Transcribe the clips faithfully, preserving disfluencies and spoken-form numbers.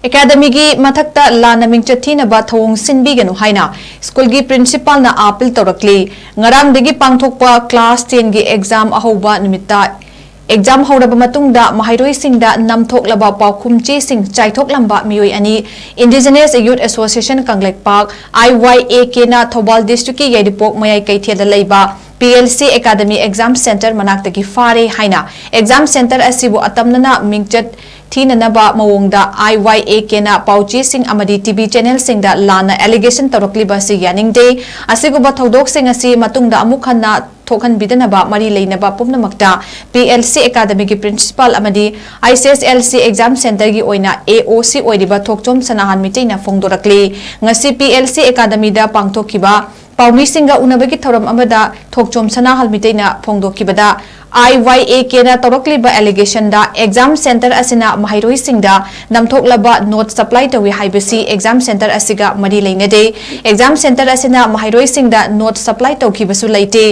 ꯑꯦꯀꯥꯗꯃꯤꯒꯤ ꯃꯊꯛꯇ ꯂꯥꯟꯅ ꯃꯤꯡꯆꯠ ꯊꯤꯅꯕ ꯊꯧꯑꯣꯡ ꯁꯤꯟꯕꯤꯒꯅꯨ ꯍꯥꯏꯅ ꯁ꯭ꯀꯨꯜꯒꯤ ꯄ꯭ꯔꯤꯟꯁꯤꯄꯥꯜꯅ ꯑꯥꯄꯤꯜ ꯇꯧꯔꯛꯂꯤ꯫ ꯉꯔꯥꯡꯗꯒꯤ ꯄꯥꯡꯊꯣꯛꯄ ꯀ꯭ꯂꯥꯁ ꯇꯦꯟꯒꯤ ꯑꯦꯛꯖꯥꯝ ꯑꯍꯧꯕ ꯅꯨꯃꯤꯠꯇ ꯑꯦꯛꯖꯥꯝ ꯍꯧꯔꯕ ꯃꯇꯨꯡꯗ ꯃꯍꯩꯔꯣꯏꯁꯤꯡꯗ ꯅꯝꯊꯣꯛꯂꯕ ꯄꯥꯎꯈꯨꯝ ꯆꯦꯁꯤꯡ ꯆꯥꯏꯊꯣꯛꯂꯝꯕ ꯃꯤꯑꯣꯏ ꯑꯅꯤ, Indigenous Youth Association Kangleipak, I Y A K ꯅ ꯊꯧꯕꯥꯜ ꯗꯤꯁꯇ꯭ꯔꯤꯛꯀꯤ ꯌꯥꯏꯔꯤꯄꯣꯛ ꯃꯌꯥꯏ ꯀꯩꯊꯦꯜꯗ ꯂꯩꯕ P L C Academy Exam Center ꯃꯅꯥꯛꯇꯒꯤ ꯐꯥꯔꯦ ꯍꯥꯏꯅ ꯑꯦꯛꯖꯥꯝ ꯁꯦꯟꯇꯔ ꯑꯁꯤꯕꯨ ꯑꯇꯝꯅꯅ ꯃꯤꯡꯆꯠ ꯊꯤꯅꯅꯕ ꯃꯑꯣꯡꯗ I Y A K ꯅ ꯄꯥꯎꯆꯦꯁꯤꯡ ꯑꯃꯗꯤ T V ꯆꯦꯅꯦꯜꯁꯤꯡꯗ ꯂꯥꯟꯅ ꯑꯦꯂꯤꯒꯦꯁꯟ ꯇꯧꯔꯛꯂꯤꯕ ꯑꯁꯤ ꯌꯥꯅꯤꯡꯗꯦ꯫ ꯑꯁꯤꯒꯨꯝꯕ ꯊꯧꯗꯣꯛꯁꯤꯡ ꯑꯁꯤ ꯃꯇꯨꯡꯗ ꯑꯃꯨꯛ ꯍꯟꯅ ꯊꯣꯛꯍꯟꯕꯤꯗꯅꯕ ꯃꯔꯤ ꯂꯩꯅꯕ ꯄꯨꯝꯅꯃꯛꯇ P L C Academy ꯒꯤ ꯄ꯭ꯔꯤꯟꯁꯤꯄꯥꯜ ꯑꯃꯗꯤ I C S L C Exam Center ꯒꯤ ꯑꯣꯏꯅ A O C ꯑꯣꯏꯔꯤꯕ ꯊꯣꯛꯆꯣꯝ ꯁꯅꯥꯍꯟ ꯃꯤꯇꯩꯅ ꯐꯣꯡꯗꯣꯔꯛꯂꯤ꯫ ꯉꯁꯤ P L C Academy ꯗ ꯄꯥꯡꯊꯣꯛꯈꯤꯕ ꯄꯥꯎꯃꯤꯁꯤꯡꯒ ꯎꯅꯕꯒꯤ ꯊꯧꯔꯝ ꯑꯃꯗ ꯊꯣꯛꯆꯣꯝ ꯁꯅꯥꯍꯟ ꯃꯤꯇꯩꯅ ꯐꯣꯡꯗꯣꯛꯈꯤꯕꯗ, I Y A K ꯅ ꯇꯧꯔꯛꯂꯤꯕ ꯑꯦꯂꯤꯒꯦꯁꯟꯗ ꯑꯦꯛꯖꯥꯝ ꯁꯦꯟꯇꯔ ꯑꯁꯤꯅ ꯃꯍꯩꯔꯣꯏꯁꯤꯡꯗ ꯅꯝꯊꯣꯛꯂꯕ ꯅꯣꯠ ꯁꯄ꯭ꯂꯥꯏ ꯇꯧꯏ ꯍꯥꯏꯕꯁꯤ ꯑꯦꯛꯖꯥꯝ ꯁꯦꯟꯇꯔ ꯑꯁꯤꯒ ꯃꯔꯤ ꯂꯩꯅꯗꯦ꯫ ꯑꯦꯛꯖꯥꯝ ꯁꯦꯟꯇꯔ ꯑꯁꯤꯅ ꯃꯍꯩꯔꯣꯏꯁꯤꯡꯗ ꯅꯣꯠ ꯁꯄ꯭ꯂꯥꯏ ꯇꯧꯈꯤꯕꯁꯨ ꯂꯩꯇꯦ꯫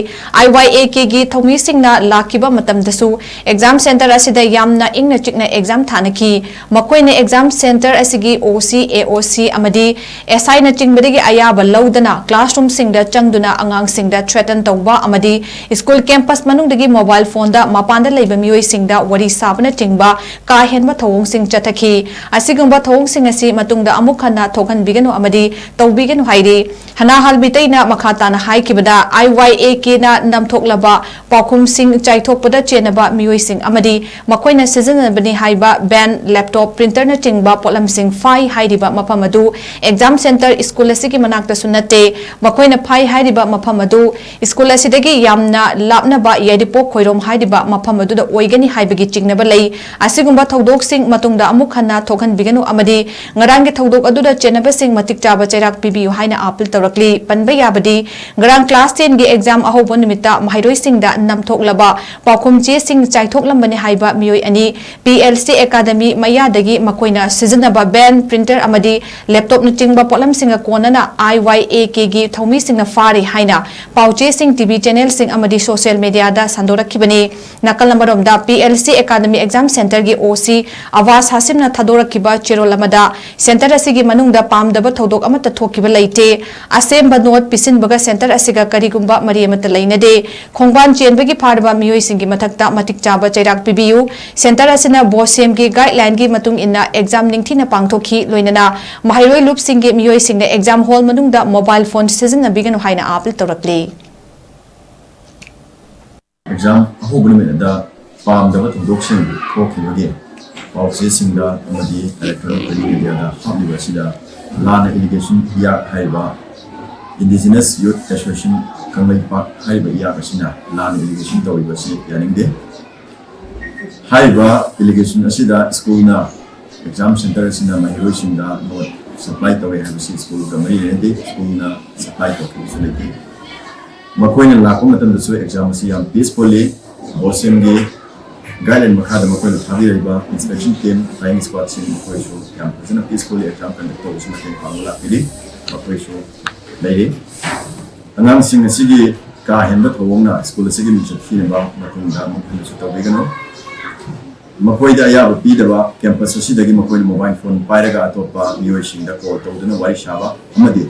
I Y A K ꯒꯤ ꯊꯧꯃꯤꯁꯤꯡꯅ ꯂꯥꯛꯈꯤꯕ ꯃꯇꯝꯗꯁꯨ ꯑꯦꯛꯖꯥꯝ ꯁꯦꯟꯇꯔ ꯑꯁꯤꯗ ꯌꯥꯝꯅ ꯏꯪꯅ ꯆꯤꯛꯅ ꯑꯦꯛꯖꯥꯝ ꯊꯥꯅꯈꯤ꯫ ꯃꯈꯣꯏꯅ ꯑꯦꯛꯖꯥꯝ ꯁꯦꯟꯇꯔ ꯑꯁꯤꯒꯤ O C, A O C ꯑꯃꯗꯤ S I ꯅꯆꯤꯡꯕꯗꯒꯤ ꯑꯌꯥꯕ ꯂꯧꯗꯅ ꯀ꯭ꯂꯥꯁꯔꯨꯝꯁꯤꯡꯗ ꯆꯪꯗꯨꯅ ꯑꯉꯥꯡꯁꯤꯡꯗ ꯊ꯭ꯔꯦꯇꯟ ꯇꯧꯕ ꯑꯃꯗꯤ ꯁ꯭ꯀꯨꯜ ꯀꯦꯝꯄꯁ ꯃꯅꯨꯡꯗꯒꯤ ꯃꯣꯕꯥꯏꯜ ꯐꯣꯟꯗ ꯃꯄꯥꯟꯗ ꯂꯩꯕ ꯃꯤꯑꯣꯏꯁꯤꯡꯗ ꯋꯥꯔꯤ ꯁꯥꯕꯅꯆꯤꯡꯕ ꯀꯥ ꯍꯦꯟꯕ ꯊꯧꯑꯣꯡꯁꯤꯡ ꯆꯠꯊꯈꯤ꯫ ꯑꯁꯤꯒꯨꯝꯕ ꯊꯧꯑꯣꯡꯁꯤꯡ ꯑꯁꯤ ꯃꯇꯨꯡꯗ ꯑꯃꯨꯛ ꯍꯟꯅ ꯊꯣꯛꯍꯟꯕꯤꯒꯅꯨ ꯑꯃꯗꯤ ꯇꯧꯕꯤꯒꯅꯨ ꯍꯥꯏꯔꯤ꯫ ꯍꯅꯥꯍꯜ ꯃꯤꯇꯩꯅ ꯃꯈꯥ ꯇꯥꯅ ꯍꯥꯏꯈꯤꯕꯗ, I Y A K ꯅ ꯅꯝꯊꯣꯛꯂꯕ ꯄꯥꯎꯈꯨꯝꯁꯤꯡ ꯆꯥꯏꯊꯣꯛꯄꯗ ꯆꯦꯟꯅꯕ ꯃꯤꯑꯣꯏꯁꯤꯡ ꯑꯃꯗꯤ ꯃꯈꯣꯏꯅ ꯁꯤꯖꯤꯟꯅꯕꯅꯤ ꯍꯥꯏꯕ ꯚꯦꯟ, ꯂꯦꯞꯇꯣꯞ, ꯄ꯭ꯔꯤꯟꯇꯔꯅꯆꯤꯡꯕ ꯄꯣꯠꯂꯝꯁꯤꯡ ꯐꯥꯏ ꯍꯥꯏꯔꯤꯕ ꯃꯐꯝ ꯑꯗꯨ ꯑꯦꯛꯖꯥꯝ ꯁꯦꯟꯇꯔ ꯁ꯭ꯀꯨꯜ ꯑꯁꯤꯒꯤ ꯃꯅꯥꯛꯇꯁꯨ ꯅꯠꯇꯦ꯫ ꯃꯈꯣꯏꯅ ꯐꯥꯏ ꯍꯥꯏꯔꯤꯕ ꯃꯐꯝ ꯑꯗꯨ ꯁ꯭ꯀꯨꯜ ꯑꯁꯤꯗꯒꯤ ꯌꯥꯝꯅ ꯂꯥꯞꯅꯕ ꯌꯥꯏꯔꯤꯄꯣꯛ ꯈꯣꯏꯔꯣꯝ ꯍꯥꯏꯔꯤꯕ ꯃꯐꯝ ꯑꯗꯨꯗ ꯑꯣꯏꯒꯅꯤ ꯍꯥꯏꯕꯒꯤ ꯆꯤꯡꯅꯕ ꯂꯩ꯫ ꯑꯁꯤꯒꯨꯝꯕ ꯊꯧꯗꯣꯛꯁꯤꯡ ꯃꯇꯨꯡꯗ ꯑꯃꯨꯛ ꯍꯟꯅ ꯊꯣꯛꯍꯟꯕꯤꯒꯅꯨ ꯑꯃꯗꯤ ꯉꯔꯥꯡꯒꯤ ꯊꯧꯗꯣꯛ ꯑꯗꯨꯗ ꯆꯦꯟꯅꯕꯁꯤꯡ ꯃꯇꯤꯛ ꯆꯥꯕ ꯆꯩꯔꯥꯛ ꯄꯤꯕꯤꯌꯨ ꯍꯥꯏꯅ ꯑꯥꯄꯤꯜ ꯇꯧꯔꯛꯂꯤ꯫ ꯉꯔꯥꯡ ꯀ꯭ꯂꯥꯁ ꯇꯦꯟꯒꯤ ꯑꯦꯛꯖꯥꯝ ꯑꯍꯧꯕ ꯅꯨꯃꯤꯠꯇ ꯃꯍꯩꯔꯣꯏꯁꯤꯡꯗ ꯅꯝꯊꯣꯛꯂꯕ ꯄꯥꯎꯈꯨꯝ ꯆꯦꯁꯤꯡ ꯆꯥꯏꯊꯣꯛꯂꯝꯕꯅꯤ ꯍꯥꯏꯕ ꯃꯤꯑꯣꯏ ꯑꯅꯤ P L C Academy ꯃꯌꯥꯗꯒꯤ ꯃꯈꯣꯏꯅ ꯁꯤꯖꯤꯟꯅꯕ ꯚꯦꯟ, ꯄ꯭ꯔꯤꯟꯇꯔ ꯑꯃꯗꯤ ꯂꯦꯞꯇꯣꯞꯅꯆꯤꯡꯕ ꯄꯣꯠꯂꯝꯁꯤꯡꯒ ꯀꯣꯟꯅꯅ I Y A K ꯒꯤ ꯊꯧꯃꯤꯁꯤꯡꯅ ꯐꯥꯔꯦ ꯍꯥꯏꯅ ꯄꯥꯎꯆꯦꯁꯤꯡ, ꯇꯤ ꯚꯤ ꯆꯦꯅꯦꯜꯁꯤꯡ ꯑꯃꯗꯤ ꯁꯣꯁꯤꯌꯦꯜ ꯃꯤꯗꯤꯌꯥꯗ ꯁꯟꯗꯣꯔꯛꯈꯤꯕꯅꯤ꯫ ꯅꯥꯀꯜ ꯑꯃꯔꯣꯝꯗ, P L C academy exam ꯁꯦꯟꯇꯔꯒꯤ ꯑꯣ ꯁꯤ ꯑꯋꯥꯁ ꯍꯥꯁꯤꯝꯅ ꯊꯥꯗꯣꯔꯛꯈꯤꯕ ꯆꯦꯔꯣꯜ ꯑꯃꯗ, ꯁꯦꯟꯇꯔ ꯑꯁꯤꯒꯤ ꯃꯅꯨꯡꯗ ꯄꯥꯝꯗꯕ ꯊꯧꯗꯣꯛ ꯑꯃꯠꯇ ꯊꯣꯛꯈꯤꯕ ꯂꯩꯇꯦ꯫ ꯑꯁꯦꯝꯕ ꯅꯣꯠ ꯄꯤꯁꯤꯟꯕꯒ ꯁꯦꯟꯇꯔ ꯑꯁꯤꯒ ꯀꯔꯤꯒꯨꯝꯕ ꯃꯔꯤ ꯑꯃꯠꯇ ꯂꯩꯅꯗꯦ꯫ ꯈꯣꯡꯕꯥꯟ ꯆꯦꯟꯕꯒꯤ ꯐꯥꯔꯕ ꯃꯤꯑꯣꯏꯁꯤꯡꯒꯤ ꯃꯊꯛꯇ ꯃꯇꯤꯛ ꯆꯥꯕ ꯆꯩꯔꯥꯛ ꯄꯤꯕꯤꯌꯨ꯫ ꯁꯦꯟꯇꯔ ꯑꯁꯤꯅ ꯕꯣꯁꯦꯝꯒꯤ ꯒꯥꯏꯗꯂꯥꯏꯟꯒꯤ ꯃꯇꯨꯡ ꯏꯟꯅ ꯑꯦꯛꯖꯥꯝ ꯅꯤꯡꯊꯤꯅ ꯄꯥꯡꯊꯣꯛꯈꯤ꯫ ꯂꯣꯏꯅꯅ ꯃꯍꯩꯔꯣꯏ ꯂꯨꯞꯁꯤꯡꯒꯤ ꯃꯤꯑꯣꯏꯁꯤꯡꯅ ꯑꯦꯛꯖꯥꯝ ꯍꯣꯜ ꯃꯅꯨꯡꯗ ꯃꯣꯕꯥꯏꯜ ꯐꯣꯟ ꯁꯤꯖꯤꯟꯅꯕꯤꯒꯅꯨ ꯍꯥꯏꯅ ꯑꯥꯄꯤꯜ ꯇꯧꯔꯛꯂꯤ꯫ ꯑꯦꯛꯖꯥꯝ ꯑꯍꯧꯕ ꯅꯨꯃꯤꯠ ꯑꯗꯨꯗ ꯄꯥꯝꯗꯕ ꯊꯧꯗꯣꯛꯁꯤꯡ ꯊꯣꯛꯈꯤꯕꯒꯤ ꯄꯥꯎꯆꯦꯁꯤꯡꯗ ꯑꯃꯗꯤ ꯏꯂꯦꯛꯇ꯭ꯔꯣꯅꯤꯛ ꯃꯤꯗꯤꯌꯥꯗ ꯍꯥꯞꯂꯤꯕ ꯑꯁꯤꯗ ꯂꯥꯟꯅ ꯑꯦꯂꯤꯒꯦꯁꯟ ꯏꯌꯥꯛ ꯍꯥꯏꯔꯤꯕ ꯏꯟꯗꯤꯖꯤꯅꯁ ꯌꯨꯠ ꯑꯦꯁꯣꯁꯤꯌꯦꯁꯟ ꯀꯪꯂꯩꯄꯥꯛ ꯍꯥꯏꯔꯤꯕ ꯏꯌꯥꯛ ꯑꯁꯤꯅ ꯂꯥꯟꯅ ꯑꯦꯂꯤꯒꯦꯁꯟ ꯇꯧꯔꯤꯕ ꯑꯁꯤ ꯌꯥꯅꯤꯡꯗꯦ꯫ ꯍꯥꯏꯔꯤꯕ ꯑꯦꯂꯤꯒꯦꯁꯟ ꯑꯁꯤꯗ ꯁ꯭ꯀꯨꯜꯅ ꯑꯦꯛꯖꯥꯝ ꯁꯦꯟꯇꯔ ꯑꯁꯤꯅ ꯃꯍꯩꯔꯣꯏꯁꯤꯡꯗ ꯅꯣꯠ ꯁꯄ꯭ꯂꯥꯏ ꯇꯧꯔꯦ ꯍꯥꯏꯕꯁꯤ ꯁ꯭ꯀꯨꯜꯒ ꯃꯔꯤ ꯂꯩꯅꯗꯦ꯫ ꯁ꯭ꯀꯨꯜꯅ ꯁꯄ꯭ꯂꯥꯏ ꯇꯧꯈꯤꯕꯁꯨ ꯂꯩꯇꯦ꯫ ꯃꯈꯣꯏꯅ ꯂꯥꯛꯄ ꯃꯇꯝꯗꯁꯨ ꯑꯦꯛꯖꯥꯝ ꯑꯁꯤ ꯌꯥꯝ ꯄꯤꯁꯐꯨꯜꯂꯤ꯫ ꯕꯣꯁꯦꯝꯒꯤ ꯒꯥꯏꯗꯂꯥꯏꯟ ꯃꯈꯥꯗ ꯃꯈꯣꯏꯅ ꯊꯥꯕꯤꯔꯛꯏꯕ ꯏꯟꯁꯄꯦꯛꯁꯟ ꯇꯤꯝ, ꯐ꯭ꯂꯥꯏꯌꯤꯡ ꯁ꯭ꯀ꯭ꯋꯥꯗꯁꯤꯡ ꯃꯈꯣꯏꯁꯨ ꯌꯥꯝ ꯐꯖꯅ ꯄꯤꯁꯐꯨꯜꯂꯤ ꯑꯦꯛꯖꯥꯝ ꯀꯟꯗꯛ ꯇꯧꯕꯁꯨ ꯃꯇꯦꯡ ꯄꯥꯡꯕ ꯂꯥꯛꯄꯤꯔꯤ꯫ ꯃꯈꯣꯏꯁꯨ ꯂꯩꯔꯤ꯫ ꯑꯉꯥꯡꯁꯤꯡ ꯑꯁꯤꯒꯤ ꯀꯥ ꯍꯦꯟꯕ ꯊꯧꯑꯣꯡꯅ ꯁ꯭ꯀꯨꯜ ꯑꯁꯤꯒꯤ ꯃꯤꯡꯆꯠ ꯊꯤꯅꯕ ꯃꯇꯨꯡꯗ ꯑꯃꯨꯛ ꯍꯟꯅꯁꯨ ꯇꯧꯕꯤꯒꯅꯨ꯫ ꯃꯈꯣꯏꯗ ꯑꯌꯥꯕ ꯄꯤꯗꯕ, ꯀꯦꯝꯄꯁ ꯑꯁꯤꯗꯒꯤ ꯃꯈꯣꯏꯅ ꯃꯣꯕꯥꯏꯜ ꯐꯣꯟ ꯄꯥꯏꯔꯒ ꯑꯇꯣꯞꯄ ꯃꯤꯑꯣꯏꯁꯤꯡꯗ ꯀꯣꯜ ꯇꯧꯗꯨꯅ ꯋꯥꯔꯤ ꯁꯥꯕ ꯑꯃꯗꯤ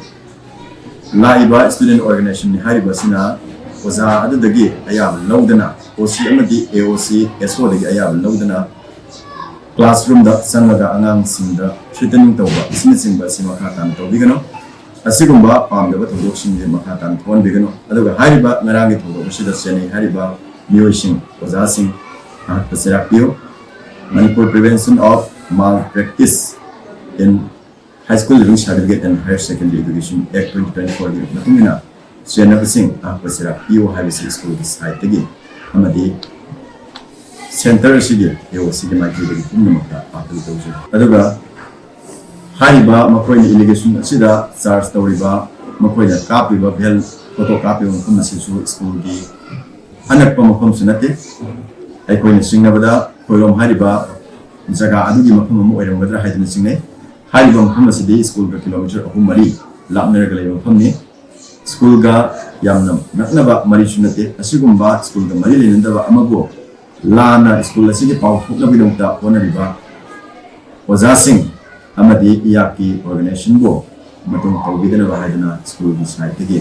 ꯂꯥꯛꯏꯕ ꯁ꯭ꯇꯨꯗꯦꯟꯠ ꯑꯣꯔꯒꯅꯥꯏꯖꯦꯁꯟ ꯍꯥꯏꯔꯤꯕ ꯑꯁꯤꯅ ꯑꯣꯖꯥ ꯑꯗꯨꯗꯒꯤ ꯑꯌꯥꯕ ꯂꯧꯗꯅ, ꯑꯣ ꯁꯤ ꯑꯃꯗꯤ ꯑꯦ ꯑꯣ ꯁꯤ, ꯑꯦꯁ ꯑꯣꯗꯒꯤ ꯑꯌꯥꯕ ꯂꯧꯗꯅ ꯀ꯭ꯂꯥꯁꯔꯨꯝꯗ ꯆꯪꯂꯒ ꯑꯉꯥꯡꯁꯤꯡꯗ ꯊ꯭ꯔꯤꯇꯅꯤꯡ ꯇꯧꯕ ꯑꯁꯤꯅꯆꯤꯡꯕ ꯑꯁꯤ ꯃꯈꯥ ꯇꯥꯅ ꯇꯧꯕꯤꯒꯅꯨ꯫ ꯑꯁꯤꯒꯨꯝꯕ ꯄꯥꯝꯗꯕ ꯊꯧꯗꯣꯛꯁꯤꯡꯁꯦ ꯃꯈꯥ ꯇꯥꯅ ꯊꯣꯛꯍꯟꯕꯤꯒꯅꯨ꯫ ꯑꯗꯨꯒ ꯍꯥꯏꯔꯤꯕ ꯉꯔꯥꯡꯒꯤ ꯊꯧꯗꯣꯛ ꯑꯁꯤꯗ ꯆꯦꯟꯅꯩ ꯍꯥꯏꯔꯤꯕ ꯃꯤꯑꯣꯏꯁꯤꯡ, ꯑꯣꯖꯥꯁꯤꯡ, ꯑꯍꯛꯄ ꯆꯩꯔꯥꯛ ꯄꯤꯌꯨ꯫ Manipur Prevention of Malpractice in High School Leaving Certificate and Higher Secondary Education Act twenty twenty-four ꯒꯤ ꯃꯇꯨꯡ ꯏꯟꯅ ꯆꯦꯟꯅꯕꯁꯤꯡ ꯑꯍꯛꯄ ꯆꯩꯔꯥꯛ ꯄꯤꯌꯨ ꯍꯥꯏꯕꯁꯤ ꯁ꯭ꯀꯨꯜꯒꯤ ꯁꯥꯏꯠꯇꯒꯤ ꯑꯃꯗꯤ ꯁꯦꯟꯇꯔ ꯑꯁꯤꯒꯤ ꯑꯦ ꯑꯣ ꯁꯤꯒꯤ ꯃꯥꯏꯀꯩꯗꯒꯤ ꯄꯨꯝꯅꯃꯛꯇ ꯑꯥꯄꯤꯜ ꯇꯧꯖꯔꯤ꯫ ꯑꯗꯨꯒ ꯍꯥꯏꯔꯤꯕ ꯃꯈꯣꯏꯅ ꯑꯦꯂꯤꯒꯦꯁꯟ ꯑꯁꯤꯗ ꯆꯥꯔꯖ ꯇꯧꯔꯤꯕ, ꯃꯈꯣꯏꯅ ꯀꯥꯞꯂꯤꯕ ꯚꯦꯜ ꯐꯣꯇꯣ ꯀꯥꯞꯂꯤꯕ ꯃꯐꯝ ꯑꯁꯤꯁꯨ ꯁ꯭ꯀꯨꯜꯒꯤ ꯑꯅꯛꯄ ꯃꯐꯝꯁꯨ ꯅꯠꯇꯦ꯫ ꯑꯩꯈꯣꯏꯅ ꯆꯤꯡꯅꯕꯗ ꯈꯣꯏꯔꯣꯝ ꯍꯥꯏꯔꯤꯕ ꯖꯒꯥ ꯑꯗꯨꯒꯤ ꯃꯐꯝ ꯑꯃ ꯑꯣꯏꯔꯝꯒꯗ꯭ꯔꯥ ꯍꯥꯏꯗꯨꯅ ꯆꯤꯡꯅꯩ꯫ ꯍꯥꯏꯔꯤꯕ ꯃꯐꯝ ꯑꯁꯤꯗꯤ ꯁ꯭ꯀꯨꯜꯒ ꯀꯤꯂꯣꯃꯤꯇꯔ ꯑꯍꯨꯝ ꯃꯔꯤ ꯂꯥꯞꯅꯔꯒ ꯂꯩꯕ ꯃꯐꯝꯅꯤ꯫ ꯁ꯭ꯀꯨꯜꯒ ꯌꯥꯝꯅ ꯅꯛꯅꯕ ꯃꯔꯤꯁꯨ ꯅꯠꯇꯦ꯫ ꯑꯁꯤꯒꯨꯝꯕ ꯁ꯭ꯀꯨꯜꯒ ꯃꯔꯤ ꯂꯩꯅꯗꯕ ꯑꯃꯕꯨ ꯂꯥꯟꯅ ꯁ꯭ꯀꯨꯜ ꯑꯁꯤꯒꯤ ꯄꯥꯎꯊꯣꯛꯅꯕꯒꯤꯗꯃꯛꯇ ꯍꯣꯠꯅꯔꯤꯕ ꯑꯣꯖꯥꯁꯤꯡ ꯑꯃꯗꯤ ꯏꯌꯥꯛꯀꯤ ꯑꯣꯔꯒꯅꯥꯏꯖꯦꯁꯟꯕꯨ ꯃꯇꯨꯡ ꯇꯧꯕꯤꯗꯅꯕ ꯍꯥꯏꯗꯨꯅ ꯁ꯭ꯀꯨꯜꯒꯤ ꯁꯥꯏꯠꯇꯒꯤ